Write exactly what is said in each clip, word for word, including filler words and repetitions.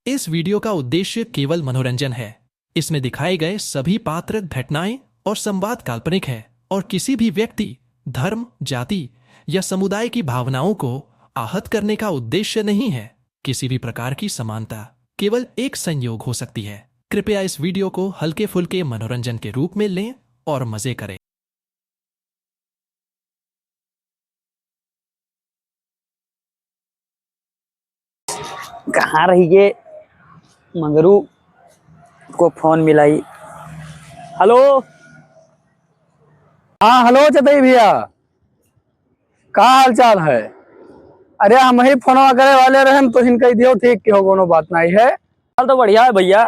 इस वीडियो का उद्देश्य केवल मनोरंजन है। इसमें दिखाए गए सभी पात्र, घटनाएं और संवाद काल्पनिक हैं और किसी भी व्यक्ति, धर्म, जाति या समुदाय की भावनाओं को आहत करने का उद्देश्य नहीं है। किसी भी प्रकार की समानता केवल एक संयोग हो सकती है। कृपया इस वीडियो को हल्के फुल्के मनोरंजन के रूप में लें और मजे करें। कहाँ रहि गे मंगरू को फोन मिलाई। हेलो। हाँ, हेलो चतई भइया, का हाल चाल है? अरे, हमहीं फोनवा करे वाले रहेन, तोहिन कहि दियो, ठीक किहो, कउनो बात नाहीं है। हाल तो बढ़िया है भइया।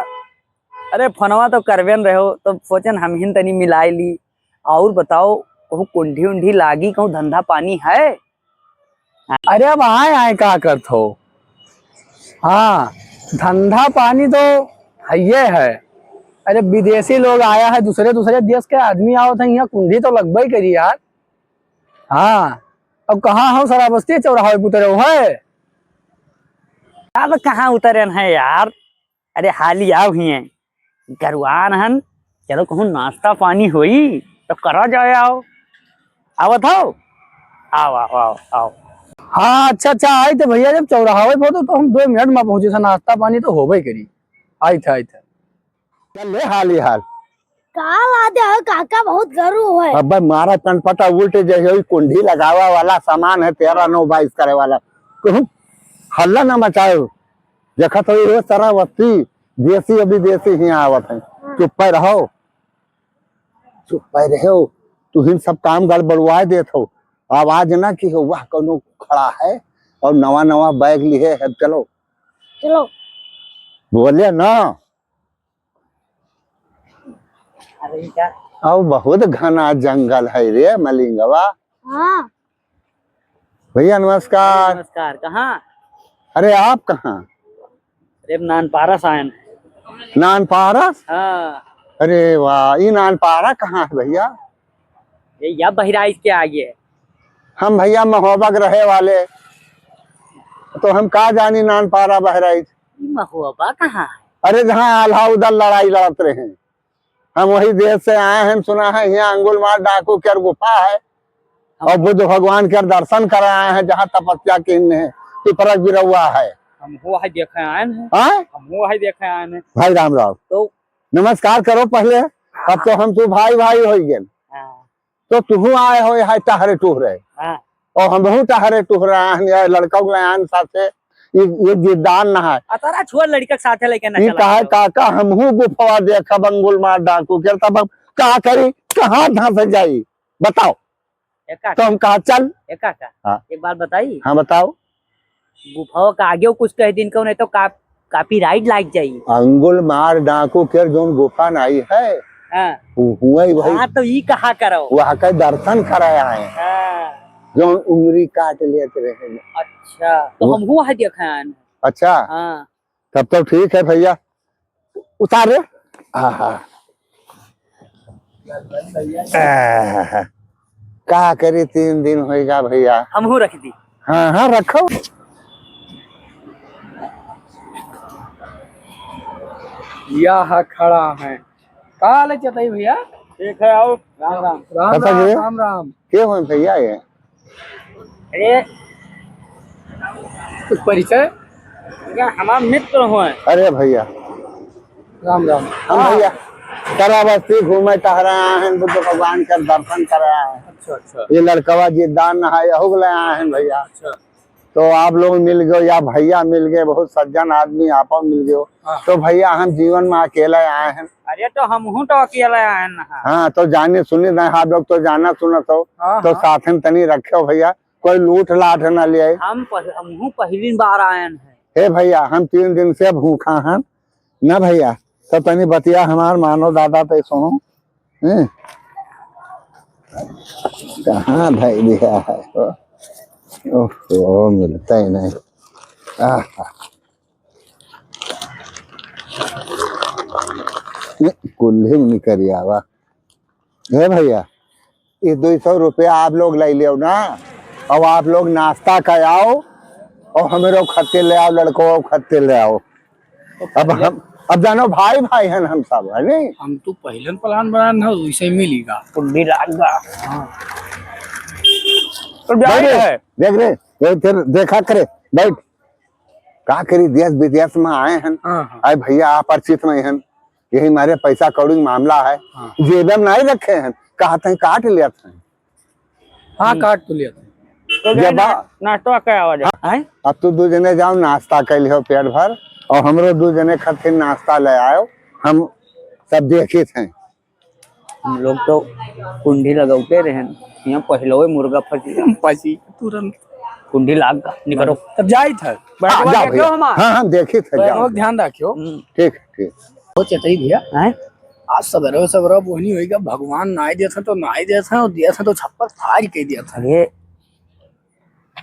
अरे, फोनवा तो करबे न रहो, तो सोचेन हमहिन तनी मिलाइ ली। अउर बताओ, कहूँ कुंढी उंढी लागी, कहूँ धंधा पानी है? अरे, अब आए आए का करत हो? हाँ, धंधा पानी तो हइये है। अरे, विदेशी लोग आया है, दूसरे दूसरे देश के आदमी आवत है, इहाँ कुंढी तो लगबइ करी यार। हाँ, अब कहाँ हो? श्रावस्ती चौराहा पे उतरे हो है? अब कहाँ उतरेन है यार? अरे, हाली आओ हियाँ, गरुआन हन, चलो कहूँ नाश्ता पानी होई, तो करा जाए, आओ। आवत हो? आओ, आओ, आओ, आओ। हाँ, अच्छा, अच्छा, आइत है भइया, जब चौराहा पे होत हो, तो हम दो मिनट में पहुँचे, सा नाश्ता पानी तो होबे करी। आइत है, आइत है। चल ले, हाली हाल। का लादे हो काका, बहुत गरु है। अबे मारा चनपटा उल्टे जइसे, ओई कुंढी लगावा वाला सामान है, तेरह नौ बाईस करे वाला। कहूँ हल्ला ना मचाओ। देखत हो, ये सारा वस्ती, देसी अभी देसी ही आवत है। हाँ। चुप्पे रहो, चुप्पे रहो। तुहिन सब काम गड़बड़वाए देत हो। आवाज ना किहो, वाह, कउनो खड़ा है अउर नवा नवा बैग लिहे है। चलो। चलो। बोले ना। अरे, ई का? अउ बहुत घना जंगल है रे मलिंगवा। हाँ। भइया, नमस्कार। नमस्कार, कहाँ? अरे, आप कहाँ? अरे, नानपारस आएन। नानपारस? हाँ। अरे वाह, ई नानपारा कहाँ है भइया? ये या बहराइच के आगे। हम भइया महोबा के रहे वाले, तो हम का जानी नानपारा बहराइच। ई महोबा कहाँ है? अरे, जहाँ आल्हा उदल लड़ाई लड़त रहे, हम वही देश से आए हैं। सुना है हियाँ अंगुलमार डाकू के गुफा है, अउर बुद्ध भगवान के दर्शन करे आए हैं, जहाँ तपस्या किन है, पिपरा बिरौआ है। हम वो है देखे आए हैं। हाँ? हम वो है देखे आए हैं। भाई राम राम। तो नमस्कार करो पहले, अब तो हम तू भाई भाई होइ गए। हाँ। तो तुहू आए हो यहाँ टहरे टुहरे। हाँ। अउर हमहू टहरे टुहरे आए हैं, ये लड़का को आन साथे, ये, ये जिद्दान ना है। अतरा छोड़ लड़का के साथे लेके ना ई चला कहा जाओ। काका, हमहू गुफवा देखब अंगुलमार डाकू के, तब हम का करी, कहाँ धंस जाई, बताओ। ए काका। तो हम कहा, चल। ए काका, हाँ। एक बात बताई। हाँ, बताओ। गुफाओं का आगे कुछ कह दिन को, नहीं तो का, copyright लाग जाई। अंगुलमार डाकू के जौन गुफा नाई है, हाँ। वो हुआ ही वही। हाँ, तो ई कहा करो। वहाँ का दर्शन कराया है। हाँ। जौन उंगरी काट लेत रहे। अच्छा, तो वो हम हुआ है देखा है। अच्छा। हाँ। तब तो ठीक है भइया, उतार रे। आहा। आहा। का करी, तीन दिन होइगा भइया। हमहू रख दी। हाँ, हाँ, रखो। यह खड़ा है। का हाल है चतई भइया? ठीक है, आओ। राम राम। राम राम, राम राम। के होए भइया ये? अरे, कुछ परिचय? भइया, हमार मित्र होए। अरे भइया। राम राम। हम हाँ। भइया, श्रावस्ती घूमे टहरे आए हैं, बुद्ध भगवान के दर्शन करे आए हैं। अच्छा, अच्छा। ये लड़कवा जिद्दान है, यहू के ले आए हैं भइया। अच्छा। तो आप लोग मिल गयो या भइया मिल गए, बहुत सज्जन आदमी, आपा मिल गयो। हाँ। तो भइया, हम जीवन में अकेले आए हैं। अरे, तो हमहू तो अकेले आए हैं। हाँ, तो जानी सुनी नहीं, आप लोग तो जाना सुनत हो, हाँ, तो हाँ। साथ में तनी रखे हो भइया, कोई लूट लाट न ले आए। हम पह-, हमहू पहली बार आए हैं। हे भइया, हम तीन दिन से भूखा हैं ना भइया, तो तनी बतिया हमार मानो दादा, तो सुनो। हैं? कहाँ भाई भइया है? ओहो, मिलता ही नहीं। आहा। ये कुल्ही में निकल आवा। हे भइया, ये दो सौ रुपया आप लोग ले लेव ना, अउर आप लोग नाश्ता का आओ, अउर हमरो खत्ते ले आओ, लड़को खत्ते ले आओ। अब हम, अब जानो भाई भाई हन हम सब, है नी? हम तो पहले plan बनान है, वैसे ही मिली गा। कुंडी लाग गा। हाँ। तो जाए बैठ रे, है। देख रे, ये फिर देखा करे, बैठ। का करी, देश विदेश में आए हन। हाँ, हाँ। आए भैया, अपरिचित में हन, यही मारे पैसा कौड़ी के मामला है। हाँ। जेबे में नहीं रखे हन, कहते हैं काट लेते हैं। हाँ, हम्म। काट तो लिया था। तो जब जाए बा- ना-, नाश्ता का आवाज है। हाँ, आए? अब तू दू जने जाओ, नाश्ता कर लियो पेट भर, और हमरो दू जने खातिर नाश्ता ले आयो, हम सब देखित हैं। हम लोग तो कुंडी लगौते रहेन, यहाँ पहले मुर्गा फंसी, हम फंसी तुरंत। कुंडी लाग गा, निकलो। तब जाइत है। हाँ, बैठवा जाओ देखियो भैया। हमार। हाँ, हाँ, देखित है, बैठवा जाओ। ध्यान रखियो। हम्म। ठीक, ठीक। ओ चेतई भैया, हैं? आज सबेरे सबेरे बोहनी होई गा, भगवान नाई देत है तो नाई देत है, और देत है तो छप्पर फाड़ के देत है। अरे,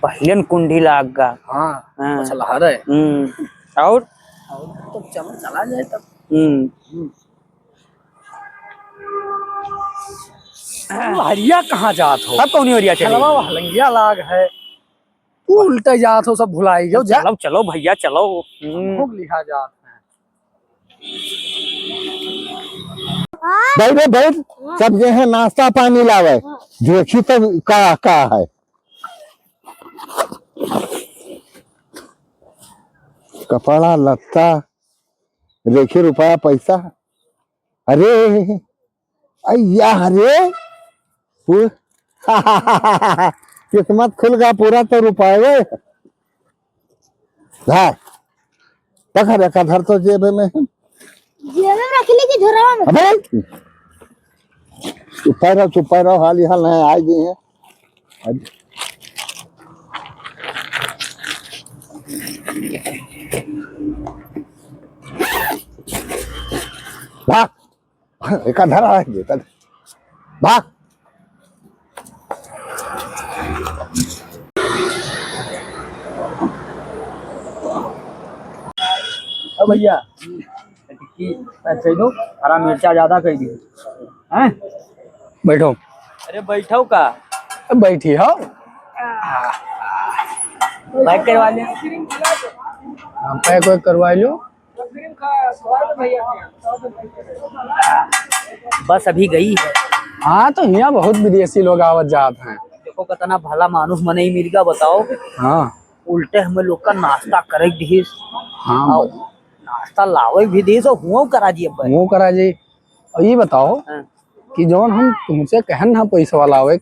पहले न कुंडी लाग गा। हाँ, हाँ। पछलहा रहे। हम्म, और? और तो चलो, चला जाए तब। हम्म। हम्म। तू हरिया कहाँ जात हो? सब कौनी हरिया चली? खेलवा हलंगिया लाग है। तू उल्टा जात हो, सब भुलाई गयो, जा। चलो, चलो भैया, चलो। हम्म। भोग लिहा जात है। बैठ रे, बैठ। सब जे है नाश्ता पानी लावे। देखी तो का, का है। कपड़ा लत्ता, देखी रुपया पैसा। अरे, अय्या, अरे। पू-, किस्मत खुल गा पूरा तो रुपया। धा, पकड़, एका धर तो जेबे में। जेबे में रख ली कि झोरावा में? अबे, चुप्पा रहो, चुप्पा रहो, हाल ही हाल नहीं, आ गए हैं। अब भाग। एका धरा है, एका भाग। ओ भैया, टिक्की पैक कर दो, हरा मिर्चा ज्यादा कर दी। हैं? बैठो। अरे बैठो का? बैठी हो। पैक करवा ले। हाँ, पैक वैक करवा लो। बस अभी गई है। हाँ, तो हियाँ बहुत विदेशी लोग आवत जात हैं। देखो, कितना भला मानुष मनई मिल गया, बताओ। हाँ। उल्टे हमें लोग का नाश्ता करे दिहिस। हाँ, और नाश्ता लावे भी दिहिस और हुआं करा जी अब। हुआं करा जी। और ये बताओ हाँ। कि जौन हम तुमसे कहन ना पैसवा लावे,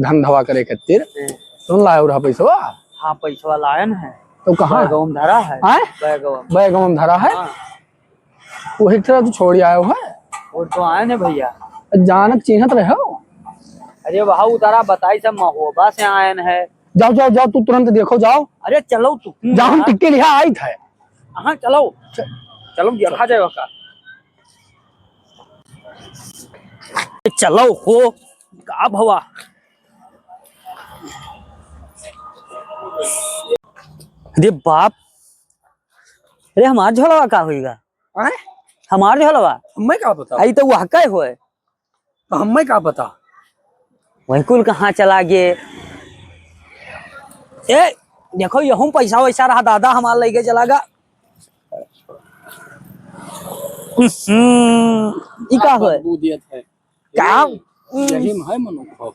धंधवा करे खातिर, हम्म। तुम लायो रहा पैसवा? हाँ, पैसवा लायन है। तो कहाँ? बैगवा में धरा है। आय? बैगवा में। बैगवा में धरा है? हाँ। वही तरह तू छोड़ी आयो है? और तो आयन है भैया। जानत चिन्हत रहे हो? अरे वहाँ उतारा बताई सब महोबा से आयन है। जाओ, जाओ, जाओ, तू तुरंत देखो, जाओ। अरे चलो तू। जाओ, हम टिक्की लिहा आई था। हाँ, चलो। च-, चलो, देखा जाए का। चलो हो, का भवा? अरे बाप, अरे हमार झोलवा का होइगा? आय? हमार झोलवा? हमें का पता? आई तो वह का होए? तो हमें का पता? वही कुल कहाँ चला गए? ए, देखो, यहूँ पैसा वैसा रहा, दादा हमार लइके चला गा। हम्म, ई का होए? बदबू दियत है। का? ए, यही में है मनो खाओ।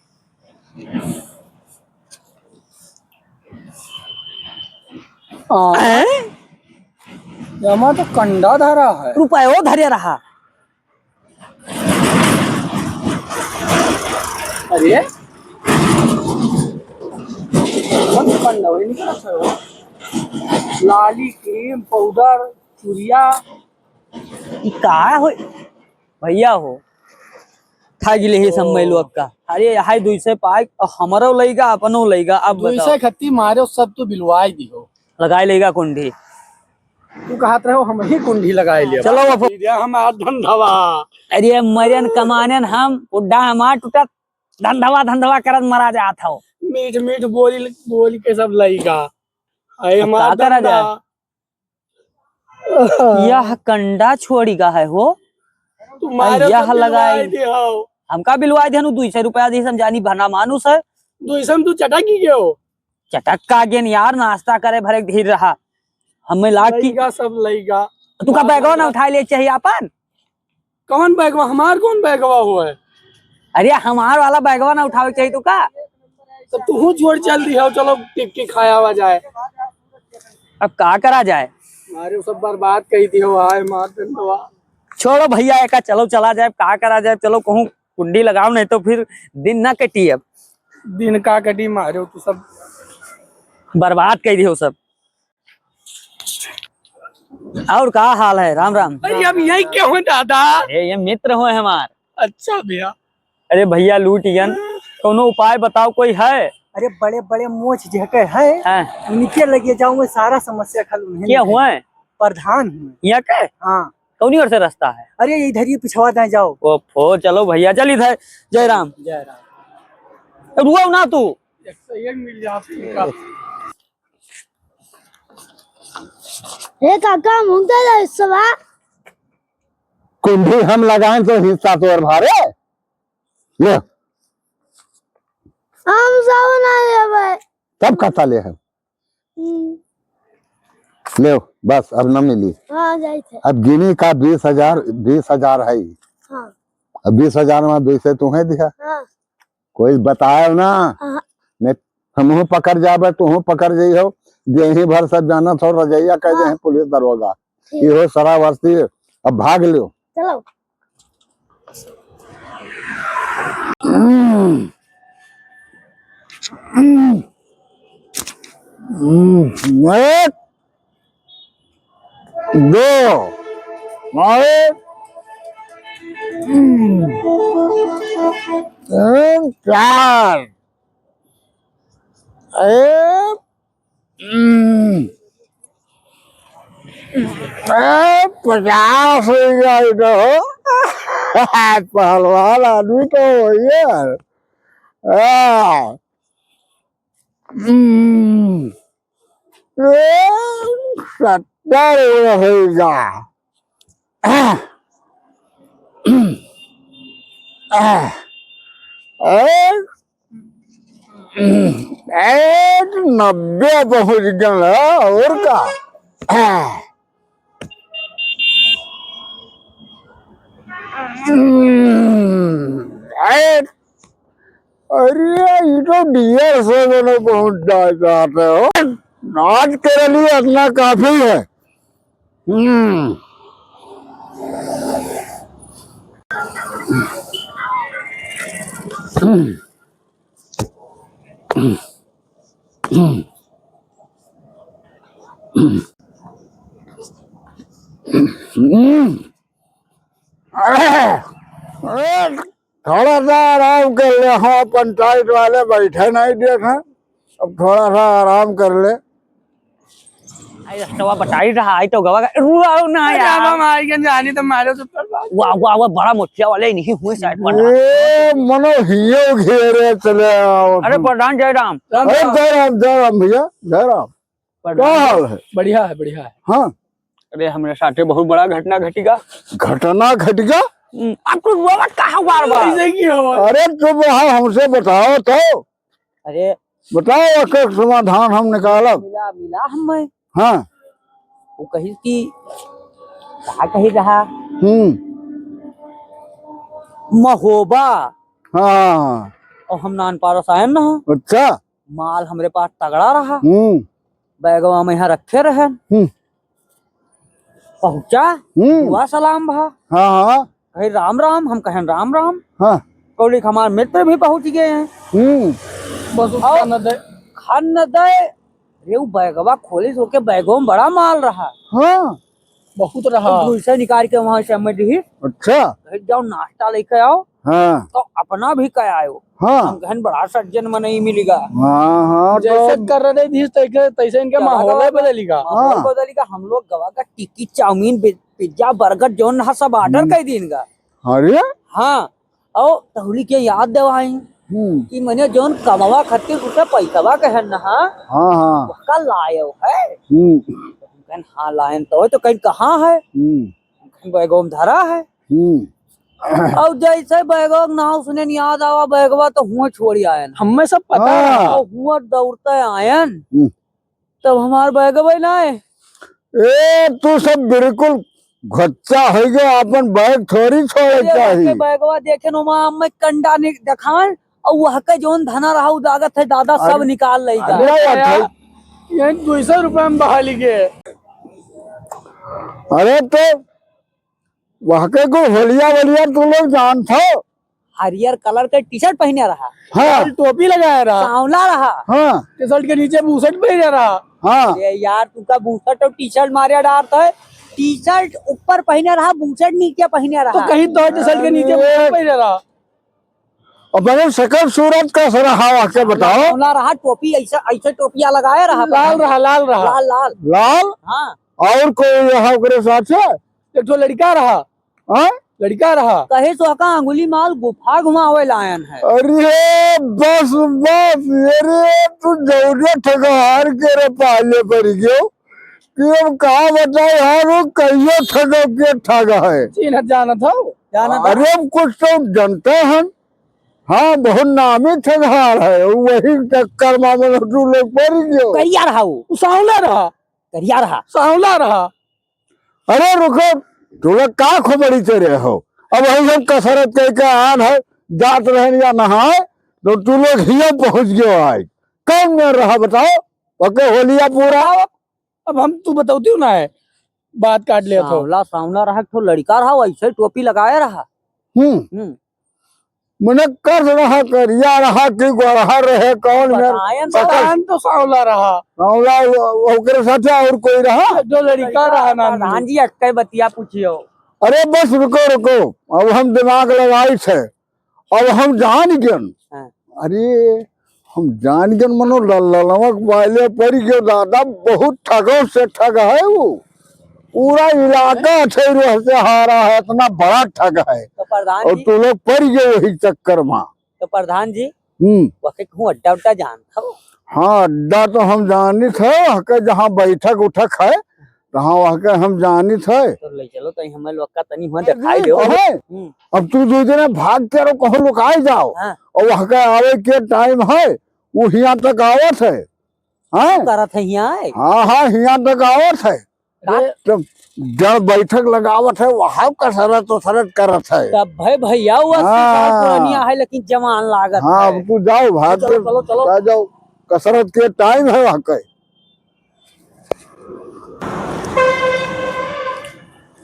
आ, हैं? एमा तो कंडा धरा है। रुपयो धरे रहा। अरे, कौन कंडा वही निकला था वो? लाली, क्रीम, पाउडर, चुरिया। ई का हो भैया हो? खा गिले ही सब ओ। मैं लोग का। अरे, हाय दुई सौ पाए, और हमरो लइगा, अपनो लइगा। अब दुई सौ बताओ। खत्ती मारे, सब तो बिलवाई दी हो। लगाए लइगा कुंडी। तू कहत रहे हो, हम ही कुंडी लगाए लिया। चलो, अब दीदी, हमार धंधवा। अरे, मरन कमानन हम, उड्डा हमार टूटत, धंधवा, धंधवा करत मरा जात हो। मीठ, मीठ बोली, बोली के सब लइगा। अरे, अब हमार का करा धंधा। जाए? यह कंडा छोड़ी का है हो? तुम्हारे यह सब लगाई। बिलवाई दी हो। हमका बिलवाई देनु, दुई सौ रुपया दी, हम जानी भना मानुस है। दुई सौ में तू चटक ही गयो। चटक का गेन यार, नाश्ता करे भरे धीर रहा। हमें लाग की लइगा सब लइगा। तू का बैगवा ना उठाए ले चाहिए आपन? कौन बैगवा? हमार कौन बैगवा हुआ है? अरे, हमार वाला बैगवा ना उठावे के चाहिए तू का? तो तू छोड़ चल दी हो, चलो टिक्की खाया हुआ जाए। अब का करा जाए? अरे, सब बर्बाद कही दी हो, हाय मार दे तो। छोड़ो भैया, एका चलो चला जाए, का करा जाए, चलो कहूँ कुंडी लगाओ, नहीं तो फिर दिन ना कटी। अब दिन का कटी, मारो तू सब बर्बाद कर दियो सब। और का हाल है? राम राम। अरे, हम यही के हो दादा? अरे, ये मित्र हो हमार। अच्छा भैया। अरे भैया, लूट गन, कौनो उपाय बताओ, कोई है? अरे, बड़े बड़े मोछ जेहके है, हाँ। उनके लगे जाओ, मैं सारा समस्या हल उन्हें क्या हुआ है? प्रधान हुए। यहाँ के? हाँ। कौनी ओर से रास्ता है? अरे, इधर ही पिछवा दाएं जाओ। ओफो, चलो भैया, चल इधर। जय राम। जय राम। ए, रुआओ ना तू। एक से एक मिल जाती है का? ए काका, मुंह दे दे हिस्सा। कुंडी हम लगाएं तो हिस्सा तोर भारे। ले। हम सब ना लेबै। तब कहता ले है। हम्म। ले, बस अब न मिली। हाँ, जाइत है। अब गिनी का बीस हजार, बीस हजार है। हाँ। अब बीस हजार में बीस है, तुम्हें दिया। हाँ। कोई बतायो ना। हाँ। नहीं, हमहू पकड़ जाबे, तुहू पकड़ जइहो। देही भर सब जानत हो, रजैया कह दे हाँ। पुलिस दरोगा। ठीक। इहो शरावर्ती, अब भाग लो। चलो। हम्म। हम्म। हम्म। एक, दो, और, हम्म। तीन, चार। एक, हम्म। ए, पचास हो जाए तो। पहलवान आदमी तो हो यार। हाँ। हम्म। ए, सत्तर हो जा। ए, ए, नब्बे पहुँच गए, और का? ए, अरे, ये तो डियर से मैंने पहुँच जा-, जाते हो। नाच के लिए इतना काफी है। हम्म। अरे, अरे, थोड़ा सा आराम कर ले। हाँ, पंचायत वाले बैठे नहीं देत हैं, अब थोड़ा सा आराम कर ले। आई रस्तवा बताई रहा, आई तो गवा का, रुआओ ना अरे, यार। अब हम आई के जानी तो मारो तो पर बात। वाह, वाह, वाह, बड़ा मोचिया वाले नहीं हुए शायद पड़ रहा। ए, मनो हियो घेरे चले आओ अरे, तुम। प्रधान जय राम। अरे, जय राम, जय राम भैया, जय राम। प्रधान क्या हाल है? बढ़िया है, बढ़िया है। हाँ। अरे, हमरे साथे बहुत बड़ा घटना घटिगा। घटना घटिगा? हम्म, अब तू रोवत काहे बार बार? ऐसे की हो? अरे, तुम वहाँ हमसे बताओ तो। अरे। बताओ, एकर समाधान हम निकालब। मिला, मिला हमें। हाँ। वो कही कि, का कही रहा? हम्म। महोबा। हाँ। और हम नान पारस आयन ना। अच्छा। माल हमरे पास तगड़ा रहा। हम्म। बैगवा में यहाँ रखे रहे। हम्म। पहुँचा, हम्म। दुआ सलाम भा। हाँ, हाँ। कहे, "राम राम।" हम कहेन, "राम राम।" हाँ। कौली के हमार मित्र भी पहुँच गए हैं। हम्म। बस और खान न दे। खान न दे। अरे, वो बैगवा खोलिस, ओके बैगवा में बड़ा माल रहा। हाँ। बहुत रहा। तो दूर से निकाल के वहाँ से हमें दी। अच्छा। कहे, "जाओ, नाश्ता लेके आओ।" हाँ। तो अपना भी कह आयो। हाँ। हम कहन बड़ा सज्जन मनई मिलिगा। हाँ, हाँ, जैसे तो कर रहे थे, तैसे, तैसे इनके गवा माहौल गवा बदलिगा। माहौल हाँ। बदलिगा। हम लोग गवा का टिक्की चाउमीन बि-, पिज्जा बर्गर जौन रहा सब order हम्म। कर दीन गा। अरे? हाँ। और तहुली के याद देवाई हम्म। कि मैंने जौन कमावा खातिर उसे पैसवा कहन ना। हाँ, हाँ। उसका लायो है। हम्म। कहन, "हाँ, लायन तो है।" तो कहन, "कहाँ है?" हम्म। कहन, "बैगवा में धरा है।" हम्म। और जैसे बैगवा के नाम सुनेन याद आवा, बैगवा तो हुआ छोड़ी आयन। हमें सब पता हाँ। है। तो हुआ दौड़ते आयन। हम्म। तब हमार बैगवा ना आए। ए, तू सब बिल्कुल घच्चा होइ गया, आपन बैग थोड़ी छोड़े अरे, चाही। वहके बैगवा देखे न, ओमा हमें कंडा नि-, देखान, अउ वहके जौन धना रहा, उ लागत है, दादा सब अरे, निकाल लइ गा। अरे, अरे, यार, यही दुई सौ रुपया में बहा ली गए। अरे, तो वहके को होलिया वोलिया तू लोग जानत हो? हरियर कलर के टी-शर्ट पहिने रहा। हाँ। लाल टोपी लगाए रहा। सांवला रहा। हाँ। टी-शर्ट के नीचे बुशर्ट पहिने रहा। हाँ। ए यार, तू का बुशर्ट अउ टी-शर्ट मारे डारत है? टी-शर्ट ऊपर पहिने रहा, बुशर्ट नीचे पहिने रहा। तो कहीं तो टी-शर्ट के नीचे अरे। बुशर्ट पहिने रहा। अपने शकल सूरत कस रहा, वहके बताओ। सांवला रहा, टोपी ऐसा, ऐसे टोपिया लगाए रहा। लाल रहा, लाल रहा। लाल, लाल। लाल? हाँ। अउर कोई रहा ओकरे साथे? एक ठो लड़िका रहा। हाँ? लड़िका रहा। कहे सो का अंगुली माल गुफा घुमावे लायन है। अरे बस, बस, अरे तू जौने ठगहार के रे पाले परि गयो कि अब का बताए यार, वो कहियो ठगो के ठग है। चिन्हत जानत हो? जानत अरे हो? अब कुछ तो जनते हैं। हाँ, बहुत नामी ठगहार है, वही चक्कर मा मन तू लोग परि गयो। करिया रहा वो। उ सांवला रहा। करिया रहा। सांवला रहा। अरे रुको, तू लोग का खोपड़ी चरे हो? अब वही हम कसरत कइ के आन है, जात रहन या नहाए, तो तू लोग हियाँ पहुँच गयो आज। कौन मेर रहा बताओ? ओके होलिया पूरा। अब हम तू बतौती हूँ ना है, बात काट लिया था। सांवला, सांवला रहा, एक ठो लड़िका रहा, वैसे टोपी लगाए रहा। हम्म। हम्म। मने कस रहा, करिया रहा कि गोरहा रहे, कौन में बताएन तो। बताएन तो सांवला रहा। सांवला, ओ-, ओकरे साथे अउर कोई रहा? जो लड़िका रहा ना। प्रधान जी, अक्के बतिया पूछियो। अरे बस रुको, रुको, अब हम दिमाग लगाइत है, अब हम जान गन। हाँ। अरे, हम जान गन मनो ल-, ललवा के पाले परि गयो दादा, बहुत ठगो से ठग है वो। पूरा इलाका अठैरो से हारा है, इतना बड़ा ठग है। तो प्रधान अउर जी तू लोग परि गयो वही चक्कर मा। तो प्रधान जी, हम्म। वके कहूँ अड्डा उड्डा जानत हो? हाँ, अड्डा तो हम जानित है, वहके जहाँ बैठक उठक है, तहाँ वहके हम जानित है। तो ले चलो, तो हमें लोग का तनी हुआ अरे दिखाई दो। अबे, हम्म। अब तू दो जने भाग के रो कहूँ लुकाई जाओ। हाँ। अउर वहके आवे के टाइम है, वो हियाँ तक आवत है। हाँ? करत है हियाँ है? हाँ, हाँ, हियाँ तक आवत है। का? जब, जब बैठक लगावत है, वहाँ कसरत उसरत करत है। तब भाई भैया, वो अस्सी साल हाँ। पुरानिया है, लेकिन जवान लागत हाँ, है। अब तू जाओ, भाग चलो, के चलो, चलो। आ जाओ, कसरत के टाइम है वहाँ के।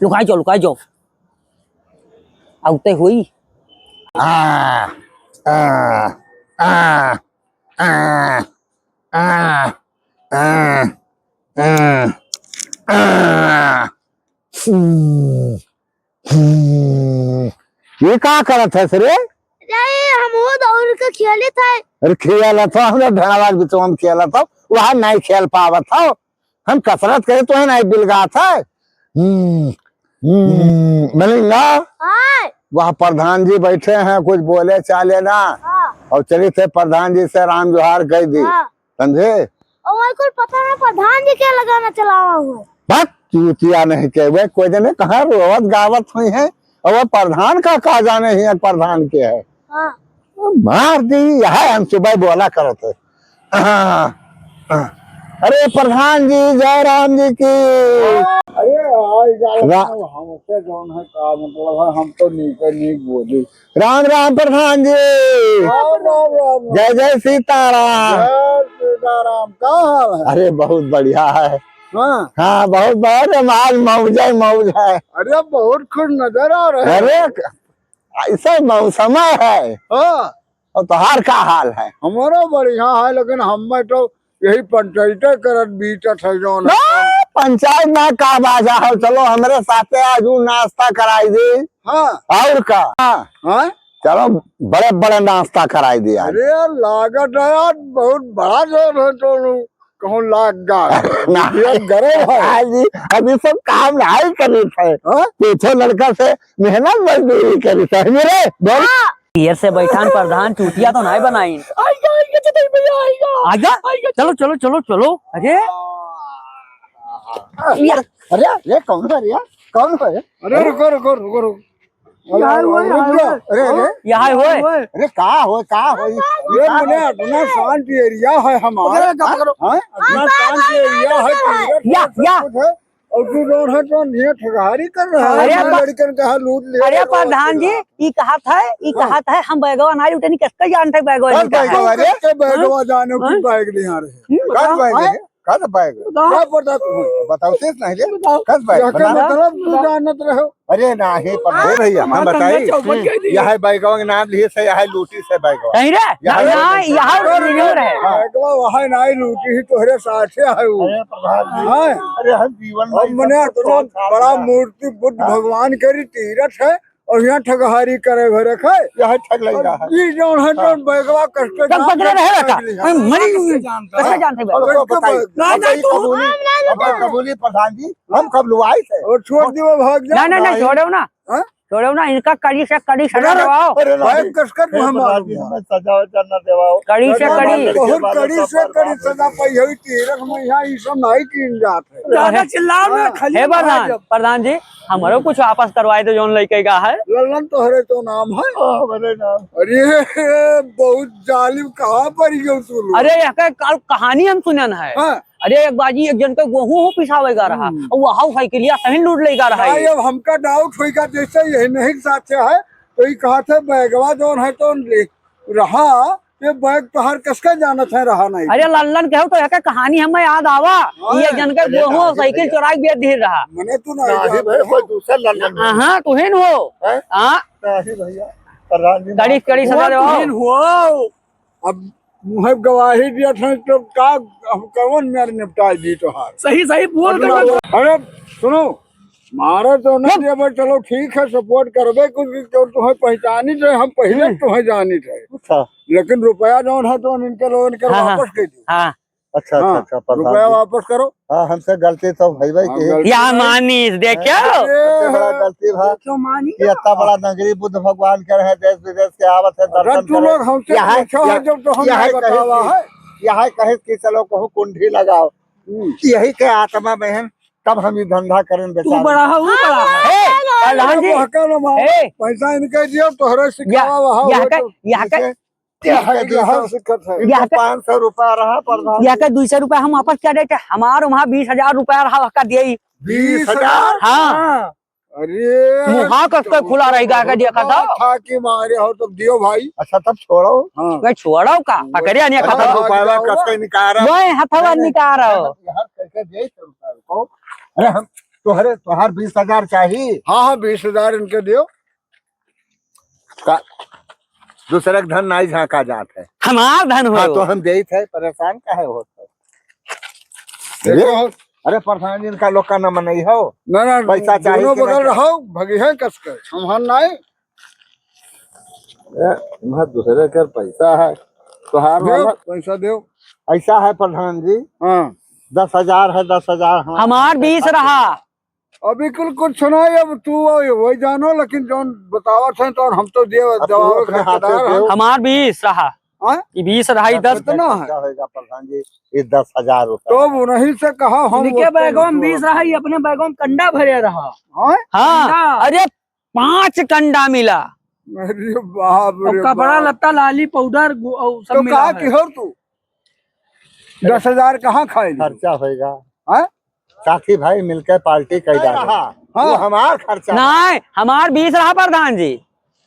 लुकाई जाओ, लुकाई जाओ। आउते होई। आ, आ, आ, आ, आ, आ, आ, आ, आ। फू, फू। ये का करत है रे? अरे, हम वो दौड़ के खेलत है। अरे, खेलत हो, हमरा ढेरवा के बीच में खेलत हो, वहाँ नहीं खेल पावत हो। हम कसरत करे तो है नहीं बिलगात है। हम्म, हम्म, मिलेंगा। हाँ। वहाँ प्रधान जी बैठे हैं, कुछ बोले चाले ना। हाँ। और चलित है प्रधान जी से राम जोहार कह दी। हाँ। समझे? और वही कुल पता ना प्रधान जी क्या लगाना चलावा हुआ है। बस चूतिया नहीं के, वे कोई जने कहाँ रोवत गावत हुई है, और वो प्रधान का का जाने ही है, प्रधान के है। हाँ। मार दी, यह हम सुबह बोला करत है। हाँ, हाँ। अरे प्रधान जी, जय राम जी की। अरे, आई जा रा- हमसे जौन है का मतलब है, हम तो नीक नीक बोली। राम राम प्रधान जी। राम राम, राम राम। जय जय सीताराम। जय सीताराम। का हाल है? अरे बहुत बढ़िया है। हाँ। हाँ, बहुत बढ़िया, आज मौज है, मौज है। अरे बहुत खुश नजर आ रहे हैं। अरे, ऐसा मौसम है। हाँ। और तोहार का हाल है? हमारा बढ़िया है, लेकिन हम में तो यही पंचायत करत बीतत है जौन है। ना, पंचायत ना का बाजा हो, चलो हमरे साथे आज ऊ नाश्ता कराई दी। हाँ। और का? हाँ? हाँ? चलो बड़े बड़े नाश्ता कराई दी आज। अरे लागत है यार, बहुत बड़ा जोर है तो कहूँ लाग गा। ना। ये गरम है। हाँ जी, अभी सब काम नहीं करी थे। हाँ? पीछे लड़का से मेहनत मजदूरी करी थे। मेरे बोल। हाँ। पीयर से बैठान प्रधान, चूतिया तो नाय बनाइन। आइगा, आइगा, चतई भैया, आइगा। आइगा? आइगा। चलो, चलो, चलो, चलो। अरे। अरे, अरे, कौन है रे? कौन है? अरे, रुको, रुको, रुको, रुको। अरे, अरे, अरे, अरे। यहाँ है, होए। अरे, का हो, का हो? ये मने अपना शांत एरिया है हमारा। पकड़ो, पकड़ो। हाँ? अपना शांत एरिया है, या, या। कुछ है? और तू जौन है तो ये ठगहारी कर रहा है, अरे अपना प-, लड़कन का लूट ले अरे रहा है। प्रधान जी, ई कहत है, ई हाँ। कहत है, हम बैगवा ना लूटनी, किसका जानते बैगवा कौन लूटा है? बैगवा रे? किसके बैगवा हाँ? जाने की हाँ? बैग ले आ रहे हैं? हम्म, कौन बताओ। बैग हाँ? है? कौन बैग? बताओ। क्या पता तुम्हें? बताओ, शेष नहीं रे। बताओ। कौन बैग? क्या क्या बता। मतलब तू जानत रहे हो? अरे नाही, पर हाँ, हे भैया, हम हमारा बताई, धंधा चौपट कर दिया। यह है बैगवा के नाम लिए से, यह है लूटी से बैगवा। नहीं रे, यह ना, है ना, बैगवा। यह और नहीं रे। हाँ। बैगवा वहाँ नहीं लूटी ही तोहरे साथे है वो। अरे प्रधान जी, हाँ। अरे हम जीवन में अब मने इतना इतना बड़ा मूर्ति बुद्ध हाँ। भगवान करी तीरथ है और यहाँ ठगहारी करे भरे खाए। यह ठग लग रहा है। ई जौन है हाँ। जौन बैगवा कस के चल पकड़े रहे रखा। हाँ। हम मरी कैसे जानता कैसे है? जानते और बैगवा? बताइए। ना, ना, अब ये तू कबूली, हम ना अब ये कबूली प्रधान जी, हम कब लुआए थे? और छोड़ दियो, भाग जा। ना, ना, ना, नहीं। छोड़ो ना। हाँ? छोड़ो ना, इनका कड़ी से कड़ी सजा बड़ा देवाओ। अरे ना, भाई, कसकर हे मुँह मार प्रधान जी, दिया। हमें सजा वजा ना देवाओ। कड़ी से अरे कड़ी। बहुत कड़ी से कड़ी सजा पाई है, तीरथ में यहाँ ई सब नहीं कीन जात है। ज्यादा चिल्लाओ ना, हाँ। खाली हे प्रधान, भाई जब प्रधान जी, हमरो कुछ वापस करवाए दो, जौन लइके गा है। लल्लन तोहरे तो नाम है। हाँ, हमारे नाम। अरे, बहुत जालिम, कहाँ पर ही हो तू लोग? अरे, यह का-, का-, कहानी हम सुनन है। हाँ। अरे, एक बाजी एक जन के गेहूं हो पिसावे गा रहा, हम्म। और वहाँ साइकिलिया सही लूट ले गा रहा है। नहीं, अब हमका doubt होइगा, जैसे यही नहीं के साथ है, तो ये कहा थे, बैगवा जौन है, तो ले रहा, ये बैग तोहार किसका जानत है, रहा नहीं। अरे, लल्लन कहो तो एक कहानी हमें याद आवा, हाँ। ये जन के अरे, गेहूं और साइकिल चोराई बेच दिए रहा। मने तू ना नहीं याद भाई, है। कोई दूसरा लल्लन हाँ, हाँ, तुहिन हो। हैं? हाँ। नहीं भैया, प्रधान जी कड़ी, माफ कड़ी करो। सजा दो। तुहिन हो। अब मुँहे गवाही दिया था, तो का हम कौन मेर निपटाई दी तोहार? सही, सही बोल अब रहे हो। अरे सुनो, मारो तो ना चुप। देबे, चलो ठीक है, support करबे कुछ, क्यों तुम्हें पहचानी थे, हम पहले हम्म। तुम्हें जानी थे। अच्छा। लेकिन रुपया जौन है तो इनके लोगन के हाँ, हाँ। वापस दे दो। हाँ। अच्छा, अच्छा, हाँ, अच्छा, प्रधान रुपया जी। वापस करो। हाँ, हमसे गलती तो भई भई हाँ, की। गलती या भाई। मानिस, देखो। अरे, सबसे बड़ा गलती भा क्यों मानी? कि इतना बड़ा नगरी बुद्ध भगवान के रहे, देश विदेश के आवत है, अरे, दर्शन तू करे। लोग हमसे यहाँ, पूछो है यहाँ, जब तो हम यहाँ नहीं कहे बतावा कि, है। यहाँ कहे कि चलो कहूँ कुंडी लगाओ। हम्म। यही के आत्मा में है, तब हम ये धंधा करें तू बेचारे। बड़ा है, वो बड़ा है। ए, प्रधान जी। बहका न मार। ए। पैसा इनके दियो, तोहरे सिखावा या, वहाँ या हो के, तो या के, इसे यह है, यह है, सिखत है। इनका यह का, पाँच सौ रुपया रहा प्रधान यह जी। का दुई सौ रुपया हम वापस क्या देते? हमार वहाँ बीस हजार रुपया रहा, वह का दिए। बीस हजार? हाँ। अरे, मुहा कस के खुला रही गा के देखा था। था कि मारे हो तब दियो भाई। अच्छा, तब छोड़ो। हाँ। मैं छोड़ो का? हम्म। पकड़िया नहीं अरे, खाता तब था। रुपया कस के निकाल रहा। वही हथवा निकाल रहा हो। यार, कैसे दे रुपया को? अरे, हम तोहरे, तोहार बीस हजार चाहिए। हाँ, हाँ, बीस हजार इनके दियो। का दूसरे के धन नाई झांका जात है। हमार धन हो। हाँ, तो हम देत है, परेशान काहे होत है? देखो। अरे प्रधान जी, इनका लोग का न मनई हो। ना, ना, पैसा चाहिए दोनों कि बगल नहीं? रहो, भगी है कस के, हम हन नाई। ए, तुम्हार दूसरे के पैसा है, तोहार दो, वाला पैसा दो। ऐसा है प्रधान जी, हाँ। दस हजार है, दस हजार हमार हमार बीस रहा। अभी कुल कुछ सुनाई, अब तू वही जानो, लेकिन जौन बतावत है तो हम तो दे अब तू दवाओ अपने हाथे ठेकेदार दे। हैं। हमार बीस रहा। हाँ? ई बीस रहा, ई दस कितना है? क्या होएगा प्रधान जी? ये दस हजार रुपया। तो अब उन्हीं से कहा हम इनके उसको बैगों में बीस रहा, ये अपने बैगों में कंडा भरे रहा। हाँ? हाँ, कंडा। अरे पाँच कंडा मिला। अरे बाप और रे कपड़ा बाप। लत्ता, लाली, पाउडर, गु-, और सब तो मिला कहा है। कि हो तू? दस हजार कहाँ खाए? खर्चा होएगा। हाँ? साथी भाई मिलकर पार्टी कर डाले। हाँ। वो हमार खर्चा। नहीं, हमार बीस रहा प्रधान जी।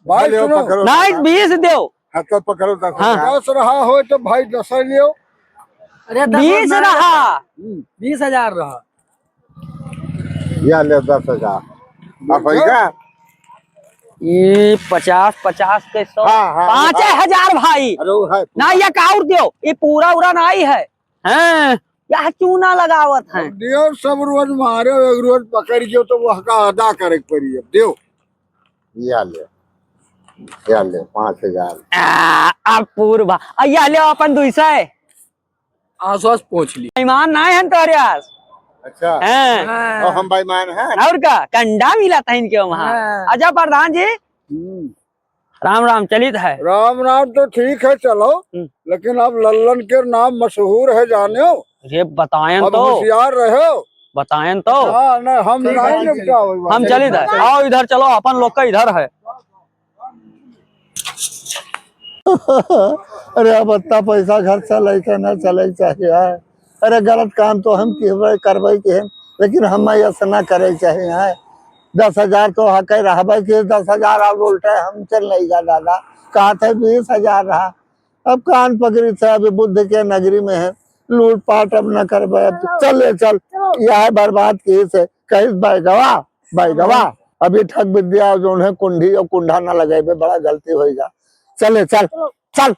भाई चलो, सुनो। पकड़ो। नहीं, बीस दो। हाँ, तो पकड़ो दस हजार। हाँ। दस रहा हो तो भाई दस लियो। अरे, दस बीस ना रहा। हम्म। बीस हजार रहा। या ले दस हजार। अब देखो। भैया। ये पचास, पचास के सौ। हाँ, हाँ, पाँचे हाँ। हजार भाई। अरे वो है। ना, ये का और दियो, ये पूरा उरा नहीं है। हाँ, यह चूना लगावत है। अब दियो, सब रोज मारे, एक रोज पकड़ गयो तो वह का अदा करे के पड़ी। अब दियो। या ले, या ले, पाँच हजार। आ, अब पूर्वा, आ, या ले अपन दुई सौ। आस-पास पहुँच ली। ईमान ना है तोहरे आस। अच्छा। हाँ। हाँ। और हम बेईमान हैं? और का? कंडा मिला था इनके वहाँ। हाँ। अच्छा प्रधान जी। हम्म। राम राम चलित है। राम राम तो ठीक है, चलो। हम्म। लेकिन आप लल्लन के नाम मशहूर है, जाने हो। अरे बतायन अब तो। होशियार रहे हो। बतायन तो। हाँ, नहीं, हम चल, नहीं चल, निपटा चल। हुई बात। हम चलित है। चल। आओ इधर चलो, अपन लोग का इधर है। अरे, अब इतना पैसा घर चले के ना चले के चाहिए, हाँ। अरे, गलत काम तो हम किए, करबे के हम। लेकिन हम ऐसा ना करे चाहिए, हैं? दस हजार तो हके रहबे कि दस हजार और उल्टे हम चल नहीं गा दादा, कहा थे बीस हजार रहा। अब कान पकड़ी थे, अभी बुद्ध के नगरी में है, लूट पाट अब न करबे। अब चलो, चले चल, चलो। यह बर्बाद की से कहिस बैगवा, बैगवा। अभी ठग विद्या जो है कुंडी और कुंडा ना लगेबे, बड़ा गलती होइगा। चले चल, चलो। चल।